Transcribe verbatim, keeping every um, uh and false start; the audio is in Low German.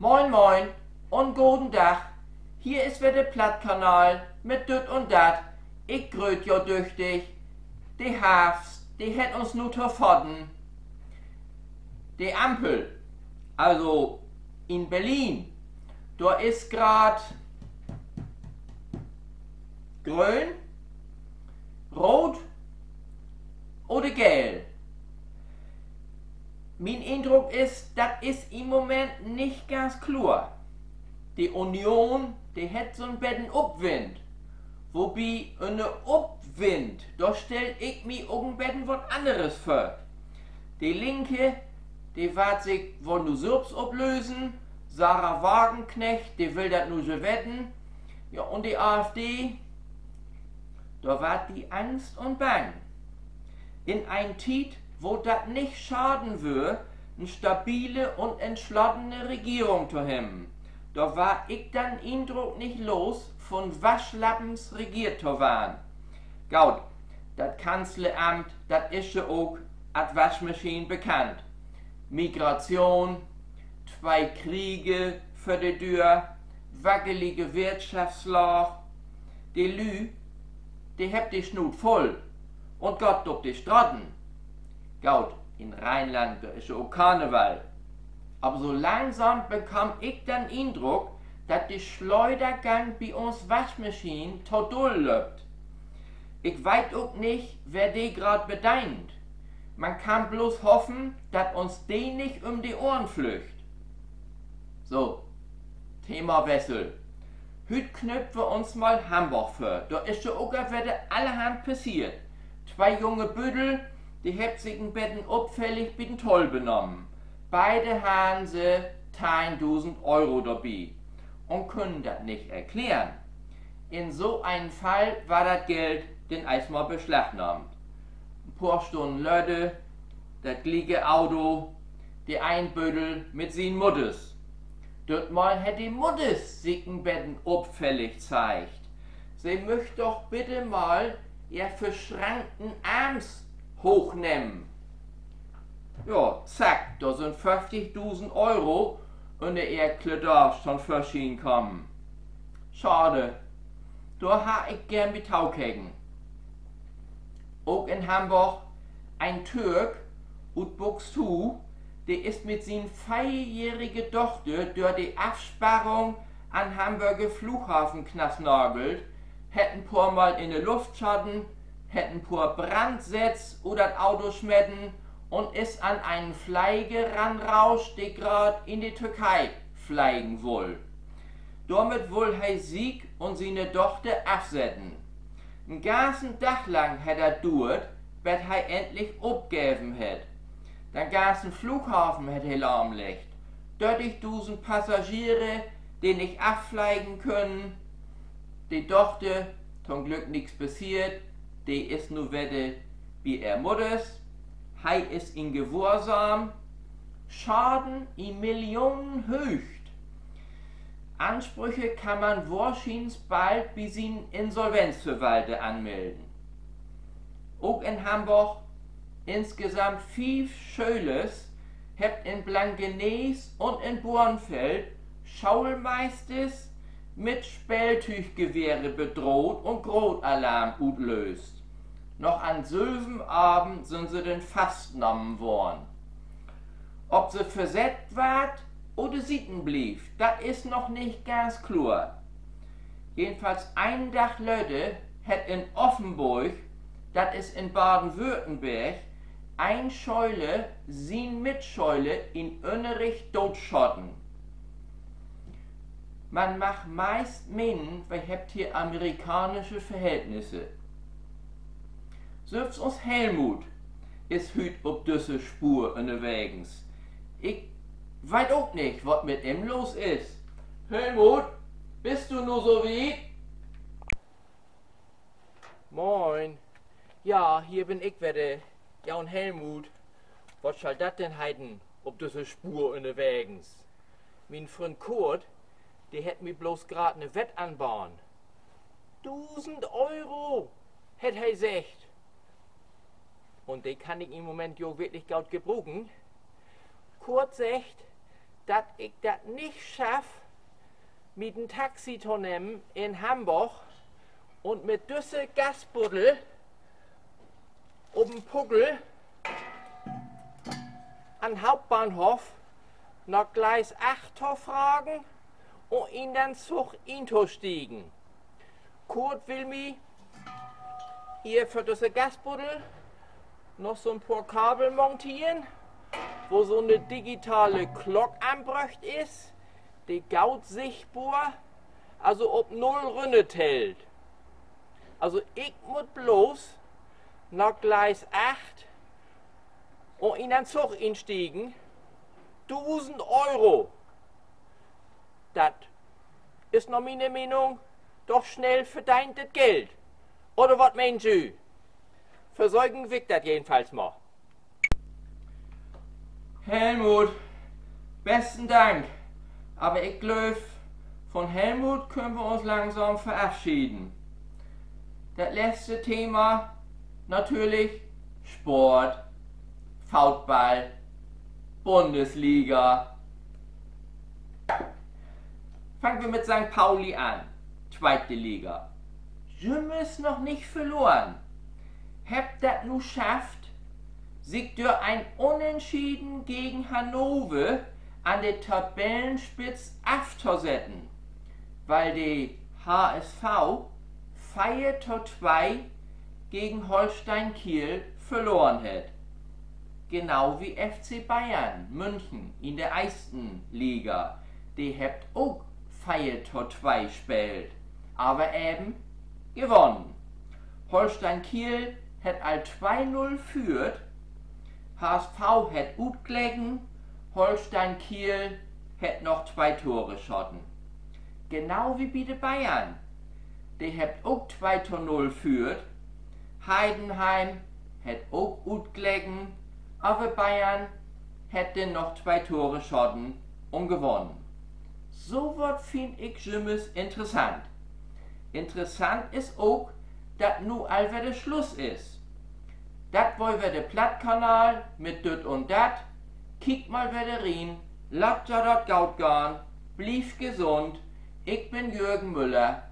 Moin, moin un goden Dag. Hier is wedder de Plattkanal mit Düt un Dat. Ik gröt jo düchtig. De Harvst, de hett uns nu to faten. De Ampel, also in Berlin, dor is graad gröön, root oder geel. Mien Indruck is, dat is in'n Moment nich ganz kloor. De Union, de hett so'n beten Upwind. Wobi, ünner Upwind, dor stell ik mi ok en beten wat anneres vör. De Linke, de warrt sik woll nu sülvst oplösen. Sahra Wagenknecht, de will dat nu so weten. Ja, un de AfD, dor warrt di angst un bang. In en Tiet, wo dat nich schaden wöör, en stabile un entslotene Regeerung to hebben, dor warr ik den Indruck nich los, von Waschlappens regeert to warrn. Goot, dat Kanzleramt, dat is ja ok as Waschmaschien bekannt. Migration, twee Kriege vör de Döör, wackelige Wirtschaftslaag. De Lüüd, de hebbt de Snuut vull un gaht op de Straten. Goot, in Rheinland, dor is ja ok Karneval. Aver so langsam bekaam ik den Indruck, dat de Sleudergang bi uns Waschmaschien to dull löppt. Ik weet ok nich, wer de graad bedeent. Man kann blots hoffen, dat uns de nich üm de Ohren flüggt. So, Themawessel. Hüüt knööpt wi uns mal Hamborg vör. Dor is ja ok al wedder allerhand passeert. Twee junge Büdel, de hebbt sik en beten opfällig bi'n Toll benahmen. Beide harrn se teihndusend Euro dorbi un kunnen dat nich erklären. In so en Fall warrt dat Geld denn eerstmal beslagnahmt. En poor Stunnen later dat glieke Auto, de een Büdel mit sien Mudders. Dütmal hett de Mudders sik en beten opfällig zeigt. Se müch doch bitte mal ehr verschrankten Arms hoochnehmen. Ja, zack, dor sünd föfftigdusend Euro ünner ehr Kledaasch to'n Vörschien kamen. Schade. Dor harr ik geern bi tokeken. Ok in Hamborg, en Türk ut Buxtehude, de is mit sien veerjährige Dochter dör de Afsperrung an'n Hamborger Flughafen knastnagelt, hett en poor Mal in de Luft schaten, hett en poor Brandsätz ut dat Auto smeten un is an en Fleiger ranrauscht, de graad in de Türkei fleigen wull. Dormit wull he sik un siene Dochter afsetten. En ganzen Dag lang hett dat duert, bet he endlich opgeven hett. Den ganzen Flughafen hett he lahmleggt. Dörtigdusend Passagiere, de nich affleigen können. De Dochter, to'n Glück nix passeert, de is nu wedder bi ehr Mudders. He is in Gewahrsam. Schaden in Millionenhööcht. Ansprüche kann man wohrschiens bald bi sien Insolvenzverwalter anmelden. Ok in Hamborg, insgesamt fief Schölers hebbt in Blankenees un in Bahrenfeld Schoolmeisters mit Speeltüüggewehre bedroht un Grootalarm utlööst. Noch an sülven Avend sünd se denn fastnahmen worrn. Of se versett warrt oder sitten blifft, dat is noch nich ganz kloor. Jedenfalls een Dag later hett in Offenburg, dat is in Baden-Württemberg, een Schöler sien Mitschöler in'n Ünnerricht dootschaten. Man mag meist menen, wi hebbt hier amerikanische Verhältnisse. Sülvst uns Helmut is hüüt op düsse Spoor ünnerwegens. Ik weet ok nich, wat mit em los is. Helmut, büst du nu so wiet? Moin. Ja, hier bün ik wedder, jo'n Helmut. Wat schall dat denn heten, op düsse Spoor ünnerwegens? Mien Fründ Kurt, de hett mi blots graad 'ne Wett anbaden. Dusend Euro, hett he seggt. Un de kann ik in'n Moment jo wirklich goot gebruken. Kurt seggt, dat ik dat nich schaff, mi en Taxi to nehmen in Hamborg un mit düsse Gasbuddel op en Puckel an Hauptbahnhoff na Gleis acht to fragen un in den Zug intostiegen. Kurt will mi hier för düsse Gasbuddel noch so'n poor Kabel monteren, wo so'ne digitale Klock anbröcht is, de goot sichtbor, also op null rünnertellt. Also ik mutt blots na Gleis acht un in den Zug instiegen. Dusend Euro. Dat is na miene Menen doch snell verdeent, dat Geld. Oder wat meent ji? Versöken wi dat jedenfalls mal. Helmut, besten Dank. Aver ik glööv, von Helmut köönt wi uns langsam verafscheden. Dat letzte Thema natürlich Sport, Football, Bundesliga. Fangt wi mit Sankt Pauli an. Tweete Liga. Jümmers noch nich verloren. Hebbt dat nu schafft, sik dör en Unentschieden gegen Hannover an de Tabellenspitz aftosetten, wiel de H S V veer to twee gegen Holstein Kiel verloren hett. Genau wie F C Bayern München in de eersten Liga. De hebbt ok veer to twee speelt, aver even gewunnen. Holstein Kiel hett al twee null föhrt, H S V hett utgleken, Holstein Kiel hett noch twee Tore schoten. Genau wie bi de Bayern. De hebbt ok twee to null föhrt. Heidenheim hett ok utgleken, aver Bayern hett denn noch twee Tore schoten un gewunnen. So wat finn ik jümmers interessant. Interessant is ok, dat nu al wedder Sluss is. Dat weer wedder de Plattkanal mit Düt un Dat. Kiek mal wedder rin, laat jo dat goot gahn, bliev gesund. Ik bün Jürgen Müller.